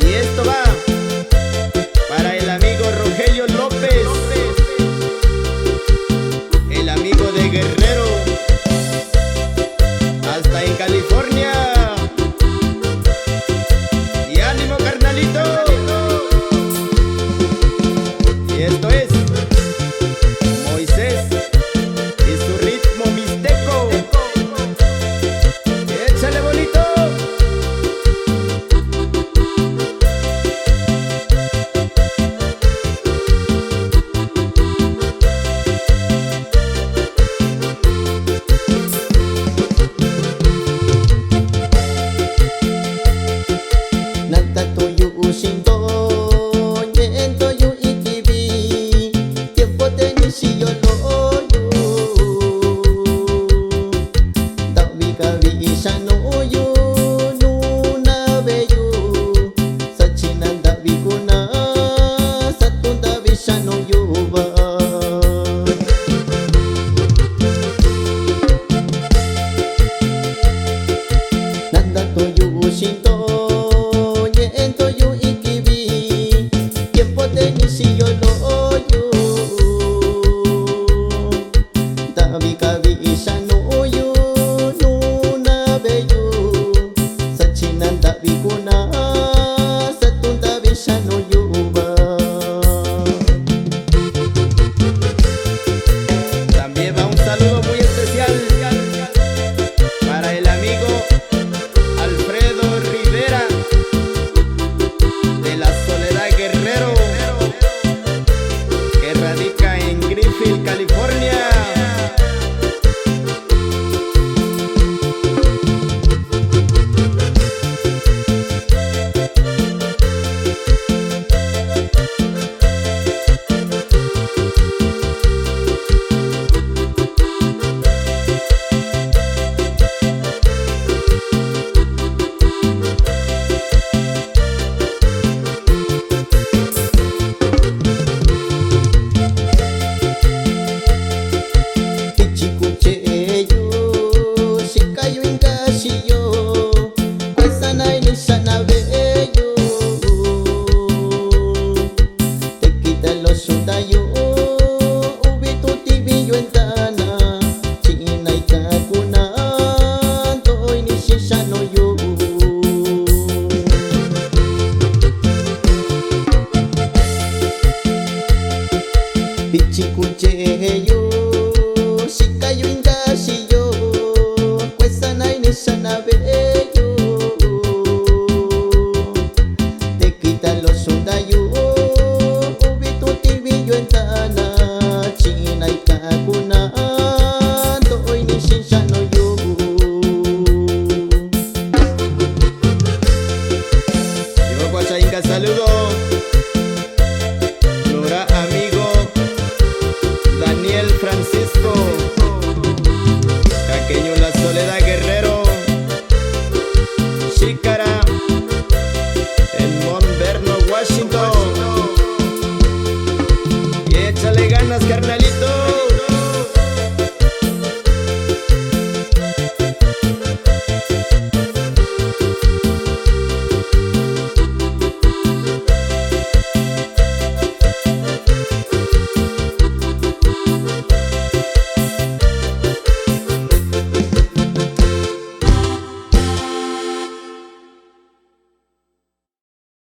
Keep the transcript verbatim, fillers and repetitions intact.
Y esto va para el amigo Rogelio López, el amigo de Guerrero, hasta en California. Y ánimo, carnalito. Y esto es Moisés y su ritmo mixteco. Échale, bonito. Na ndatuꞌun yuꞌu xiꞌin ndo, ñeꞌe ndo yu iin kivi, tiempo te ni xiyo loꞌo yu. Ndaꞌvi ka vi xanuꞌu yu nuu na veꞌe yu, saa chi na ndaꞌvi ku na, sa tu ndaꞌvi xanuꞌu yu va. Na ndatuꞌun yuꞌu xiꞌin ndo, ñeꞌe ndo yu iin kivi, tiempo te ni xiyo loꞌo yu. Ndaꞌvi ka vi xanuꞌu yu nuu na veꞌe yu, saa chi na ndaꞌvi ku na, sa tu ndaꞌvi xanuꞌu yu va. También va un saludo muy especial para el amigo Alfredo Rivera de la Soledad Guerrero, que radica en Griffith, California. Tichi kucheꞌe yu, xika yu inka xiyo, kuesa na ini xa na veꞌe yu. Te kita lo xunda yu, uvi tu tivi yu ventana, chi iin na ika ku na ndoꞌo ini xiꞌin xanuꞌu yu. Vichin kucheꞌe yu, xika yu inka xiyo, kuesa na ini xa na veꞌe